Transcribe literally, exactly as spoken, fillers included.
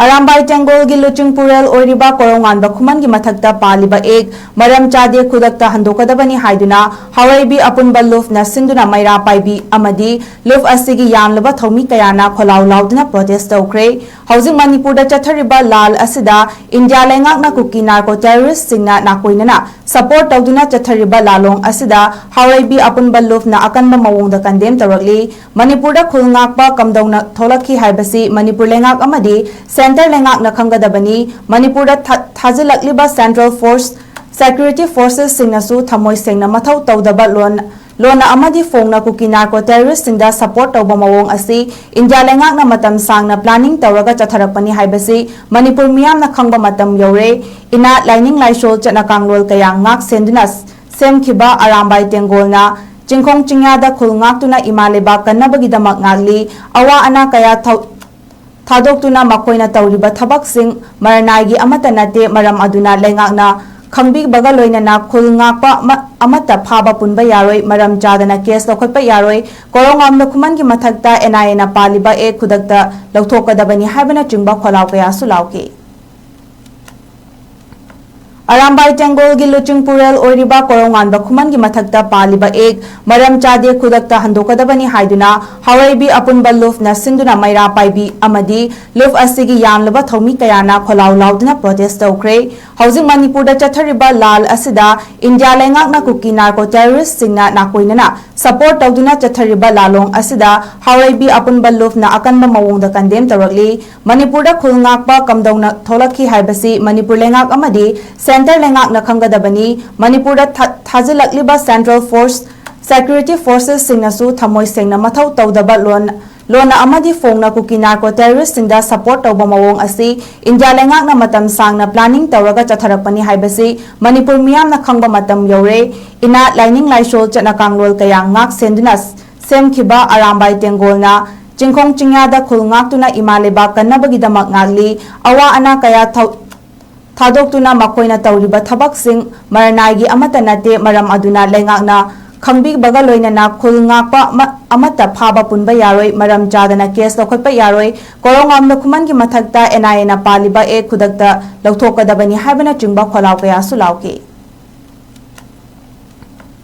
ꯑꯔꯥꯝꯕꯥꯏ ꯇꯦꯡꯒꯣꯜꯒꯤ ꯂꯨꯆꯤꯡꯄꯨꯔꯦꯜ ꯑꯣꯏꯔꯤꯕ ꯀꯣꯔꯧꯉꯥꯟꯕ ꯈꯨꯃꯟꯒꯤ ꯃꯊꯛꯇ ꯄꯥꯜꯂꯤꯕ ꯑꯦꯛ ꯃꯔꯝ ꯆꯥꯗꯦ, ꯈꯨꯗꯛꯇ ꯍꯟꯗꯣꯛꯀꯗꯕꯅꯤ ꯍꯥꯏꯗꯨꯅ ꯍꯥꯎꯔꯩꯕꯤ ꯑꯄꯨꯟꯕ ꯂꯨꯞꯅ ꯁꯤꯟꯗꯨꯅ ꯃꯩꯔꯥ ꯄꯥꯏꯕꯤ ꯑꯃꯗꯤ ꯂꯨꯞ ꯑꯁꯤꯒꯤ ꯌꯥꯝꯂꯕ ꯊꯧꯃꯤ ꯀꯌꯥꯅ ꯈꯣꯜꯂꯥꯎ ꯂꯥꯎꯗꯨꯅ ꯄ꯭ꯔꯣꯇꯦꯁ ꯇꯧꯈ꯭ꯔꯦ꯫ ꯍꯧꯖꯤꯛ ꯃꯅꯤꯄꯨꯔꯗ ꯆꯠꯊꯔꯤꯕ ꯂꯥꯜ ꯑꯁꯤꯗ ꯏꯟꯗꯤꯌꯥ ꯂꯩꯉꯥꯛꯅ ꯀꯨꯀꯤ ꯅꯥꯔꯀꯣ ꯇꯦꯔꯣꯔꯤꯁ꯭ꯠꯁꯤꯡꯅ ꯅꯥꯀꯣꯏꯅꯅ ꯁꯄꯣꯔꯠ ꯇꯧꯗꯨꯅ ꯆꯠꯊꯔꯤꯕ ꯂꯥꯂꯣꯡ ꯑꯁꯤꯗ ꯍꯥꯎꯔꯩꯕꯤ ꯑꯄꯨꯟꯕ ꯂꯨꯞꯅ ꯑꯀꯟꯕ ꯃꯑꯣꯡꯗ ꯀꯟꯗꯦꯝ ꯇꯧꯔꯛꯂꯤ꯫ ꯃꯅꯤꯄꯨꯔꯗ ꯈꯨꯜ ꯉꯥꯛꯄ ꯀꯝꯗꯧꯅ ꯊꯣꯛꯂꯛꯈꯤ ꯍꯥꯏꯕꯁꯤ ꯃꯅꯤꯄꯨꯔ ꯂꯩꯉꯥꯛ ꯑꯃꯗꯤ ꯁꯦꯟꯇꯔ ꯂꯩꯉꯥꯛꯅ ꯈꯪꯒꯗꯕꯅꯤ꯫ ꯃꯅꯤꯄꯨꯔꯗ ꯊꯥ-, ꯊꯥꯖꯤꯜꯂꯛꯂꯤꯕ ꯁꯦꯟꯇ꯭ꯔꯦꯜ ꯐꯣꯔꯁ, ꯁꯦꯀ꯭ꯌꯨꯔꯤꯇꯤ ꯐꯣꯔꯁꯦꯁꯁꯤꯡꯅꯁꯨ ꯊꯃꯣꯏ ꯁꯦꯡꯅ ꯃꯊꯧ ꯇꯧꯗꯕ ꯂꯣꯟ, ꯂꯣꯟꯅ ꯑꯃꯗꯤ ꯐꯣꯡꯅ ꯀꯨꯀꯤ ꯅꯥꯔꯀꯣ ꯇꯦꯔꯣꯔꯤꯁ꯭ꯠꯁꯤꯡꯗ ꯁꯄꯣꯔꯠ ꯇꯧꯕ ꯃꯑꯣꯡ ꯑꯁꯤ ꯏꯟꯗꯤꯌꯥ ꯂꯩꯉꯥꯛꯅ ꯃꯇꯝ ꯁꯥꯡꯅ ꯄ꯭ꯂꯥꯅꯤꯡ ꯇꯧꯔꯒ ꯆꯠꯊꯔꯛꯄꯅꯤ ꯍꯥꯏꯕꯁꯤ ꯃꯅꯤꯄꯨꯔ ꯃꯤꯌꯥꯝꯅ ꯈꯪꯕ ꯃꯇꯝ ꯌꯧꯔꯦ꯫ ꯏꯅꯥꯠ, ꯂꯥꯏꯅꯤꯡ ꯂꯥꯏꯁꯣꯜ, ꯆꯠꯅ ꯀꯥꯡꯂꯣꯟ ꯀꯌꯥ ꯉꯥꯛ ꯁꯦꯟꯗꯨꯅ ꯁꯦꯝꯈꯤꯕ ꯑꯔꯥꯝꯕꯥꯏ ꯇꯦꯡꯒꯣꯜꯅ ꯆꯤꯡꯈꯣꯡ ꯆꯤꯡꯌꯥꯗ ꯈꯨꯜ ꯉꯥꯛꯇꯨꯅ ꯏꯃꯥ ꯂꯩꯕꯥꯛ ꯀꯟꯅꯕꯒꯤꯗꯃꯛ ꯉꯥꯛꯂꯤ꯫ ꯑꯋꯥ ꯑꯅꯥ ꯀꯌꯥ ꯊꯧ-, ꯊꯥꯗꯣꯛꯇꯨꯅ ꯃꯈꯣꯏꯅ ꯇꯧꯔꯤꯕ ꯊꯕꯛꯁꯤꯡ ꯃꯔꯅꯥꯏꯒꯤ ꯑꯃꯠꯇ ꯅꯠꯇꯦ꯫ ꯃꯔꯝ ꯑꯗꯨꯅ ꯂꯩꯉꯥꯛꯅ ꯈꯪꯕꯤꯕꯒ ꯂꯣꯏꯅꯅ ꯈꯨꯜ ꯉꯥꯛꯄ ꯑꯃ-, ꯑꯃꯠꯇ ꯐꯥꯕ ꯄꯨꯟꯕ ꯌꯥꯔꯣꯏ, ꯃꯔꯝ ꯆꯥꯗꯅ ꯀꯦꯁ ꯂꯧꯈꯠꯄ ꯌꯥꯔꯣꯏ꯫ ꯀꯣꯔꯧꯉꯥꯟꯕ ꯈꯨꯃꯟꯒꯤ ꯃꯊꯛꯇ ꯑꯦꯟ ꯑꯥꯏ ꯑꯦꯅ ꯄꯥꯜꯂꯤꯕ ꯑꯦꯛ ꯈꯨꯗꯛꯇ ꯂꯧꯊꯣꯛꯀꯗꯕꯅꯤ ꯍꯥꯏꯕꯅꯆꯤꯡꯕ ꯈꯣꯜꯂꯥꯎ ꯀꯌꯥꯁꯨ ꯂꯥꯎꯈꯤ꯫ ꯑꯔꯥꯝꯕꯥꯏ ꯇꯦꯡꯒꯣꯜꯒꯤ ꯂꯨꯆꯤꯡꯄꯨꯔꯦꯜ ꯑꯣꯏꯔꯤꯕ ꯀꯣꯔꯧꯉꯥꯟꯕ ꯈꯨꯃꯟꯒꯤ ꯃꯊꯛꯇ ꯄꯥꯜꯂꯤꯕ ꯑꯦꯛ ꯃꯔꯝ ꯆꯥꯗꯦ, ꯈꯨꯗꯛꯇ ꯍꯟꯗꯣꯛꯀꯗꯕꯅꯤ ꯍꯥꯏꯗꯨꯅ ꯍꯥꯎꯔꯩꯕꯤ ꯑꯄꯨꯟꯕ ꯂꯨꯞꯅ ꯁꯤꯟꯗꯨꯅ ꯃꯩꯔꯥ ꯄꯥꯏꯕꯤ ꯑꯃꯗꯤ ꯂꯨꯞ ꯑꯁꯤꯒꯤ ꯌꯥꯝꯂꯕ ꯊꯧꯃꯤ ꯀꯌꯥꯅ ꯈꯣꯜꯂꯥꯎ ꯂꯥꯎꯗꯨꯅ ꯄ꯭ꯔꯣꯇꯦꯁ ꯇꯧꯈ꯭ꯔꯦ꯫ ꯍꯧꯖꯤꯛ ꯃꯅꯤꯄꯨꯔꯗ ꯆꯠꯊꯔꯤꯕ ꯂꯥꯜ ꯑꯁꯤꯗ ꯏꯟꯗꯤꯌꯥ ꯂꯩꯉꯥꯛꯅ ꯀꯨꯀꯤ ꯅꯥꯔꯀꯣ ꯇꯦꯔꯣꯔꯤꯁ꯭ꯠꯁꯤꯡꯅ ꯅꯥꯀꯣꯏꯅꯅ ꯁꯄꯣꯔꯠ ꯇꯧꯗꯨꯅ ꯆꯠꯊꯔꯤꯕ ꯂꯥꯂꯣꯡ ꯑꯁꯤꯗ ꯍꯥꯎꯔꯩꯕꯤ ꯑꯄꯨꯟꯕ ꯂꯨꯞꯅ ꯑꯀꯟꯕ ꯃꯑꯣꯡꯗ ꯀꯟꯗꯦꯝ ꯇꯧꯔꯛꯂꯤ꯫ ꯃꯅꯤꯄꯨꯔꯗ ꯈꯨꯜ ꯉꯥꯛꯄ ꯀꯝꯗꯧꯅ ꯊꯣꯛꯂꯛꯈꯤ ꯍꯥꯏꯕꯁꯤ ꯃꯅꯤꯄꯨꯔ ꯂꯩꯉꯥꯛ ꯑꯃꯗꯤ ꯁꯦꯟꯇꯔ ꯂꯩꯉꯥꯛꯅ ꯈꯪꯒꯗꯕꯅꯤ꯫ ꯃꯅꯤꯄꯨꯔꯗ ꯊꯥ-, ꯊꯥꯖꯤꯜꯂꯛꯂꯤꯕ ꯁꯦꯟꯇ꯭ꯔꯦꯜ ꯐꯣꯔꯁ, ꯁꯦꯀ꯭ꯌꯨꯔꯤꯇꯤ ꯐꯣꯔꯁꯦꯁꯁꯤꯡꯅꯁꯨ ꯊꯃꯣꯏ ꯁꯦꯡꯅ ꯃꯊꯧ ꯇꯧꯗꯕ ꯂꯣꯟ, ꯂꯣꯟꯅ ꯑꯃꯗꯤ ꯐꯣꯡꯅ ꯀꯨꯀꯤ ꯅꯥꯔꯀꯣ ꯇꯦꯔꯣꯔꯤꯁ꯭ꯠꯁꯤꯡꯗ ꯁꯄꯣꯔꯠ ꯇꯧꯕ ꯃꯑꯣꯡ ꯑꯁꯤ ꯏꯟꯗꯤꯌꯥ ꯂꯩꯉꯥꯛꯅ ꯃꯇꯝ ꯁꯥꯡꯅ ꯄ꯭ꯂꯥꯅꯤꯡ ꯇꯧꯔꯒ ꯆꯠꯊꯔꯛꯄꯅꯤ ꯍꯥꯏꯕꯁꯤ ꯃꯅꯤꯄꯨꯔ ꯃꯤꯌꯥꯝꯅ ꯈꯪꯕ ꯃꯇꯝ ꯌꯧꯔꯦ꯫ ꯏꯅꯥꯠ, ꯂꯥꯏꯅꯤꯡ ꯂꯥꯏꯁꯣꯜ, ꯆꯠꯅ ꯀꯥꯡꯂꯣꯟ ꯀꯌꯥ ꯉꯥꯛ ꯁꯦꯟꯗꯨꯅ ꯁꯦꯝꯈꯤꯕ ꯑꯔꯥꯝꯕꯥꯏ ꯇꯦꯡꯒꯣꯜꯅ ꯆꯤꯡꯈꯣꯡ ꯆꯤꯡꯌꯥꯗ ꯈꯨꯜ ꯉꯥꯛꯇꯨꯅ ꯏꯃꯥ ꯂꯩꯕꯥꯛ ꯀꯟꯅꯕꯒꯤꯗꯃꯛ ꯉꯥꯛꯂꯤ꯫ ꯑꯋꯥ ꯑꯅꯥ ꯀꯌꯥ ꯊꯧ-, ꯊꯥꯗꯣꯛꯇꯨꯅ ꯃꯈꯣꯏꯅ ꯇꯧꯔꯤꯕ ꯊꯕꯛꯁꯤꯡ ꯃꯔꯅꯥꯏꯒꯤ ꯑꯃꯠꯇ ꯅꯠꯇꯦ꯫ ꯃꯔꯝ ꯑꯗꯨꯅ ꯂꯩꯉꯥꯛꯅ ꯈꯪꯕꯤꯕꯒ ꯂꯣꯏꯅꯅ ꯈꯨꯜ ꯉꯥꯛꯄ ꯑꯃ-, ꯑꯃꯠꯇ ꯐꯥꯕ ꯄꯨꯟꯕ ꯌꯥꯔꯣꯏ, ꯃꯔꯝ ꯆꯥꯗꯅ ꯀꯦꯁ ꯂꯧꯈꯠꯄ ꯌꯥꯔꯣꯏ, ꯀꯣꯔꯣꯉꯥꯝꯗ ꯈꯨꯃꯟꯒꯤ ꯃꯊꯛꯇ ꯑꯦꯟ ꯑꯥꯏ ꯑꯦꯅ ꯄꯥꯜꯂꯤꯕ ꯑꯦꯛ ꯈꯨꯗꯛꯇ ꯂꯧꯊꯣꯛꯀꯗꯕꯅꯤ ꯍꯥꯏꯕꯅꯆꯤꯡꯕ ꯈꯣꯜꯂꯥꯎ ꯀꯌꯥꯁꯨ ꯂꯥꯎꯈꯤ꯫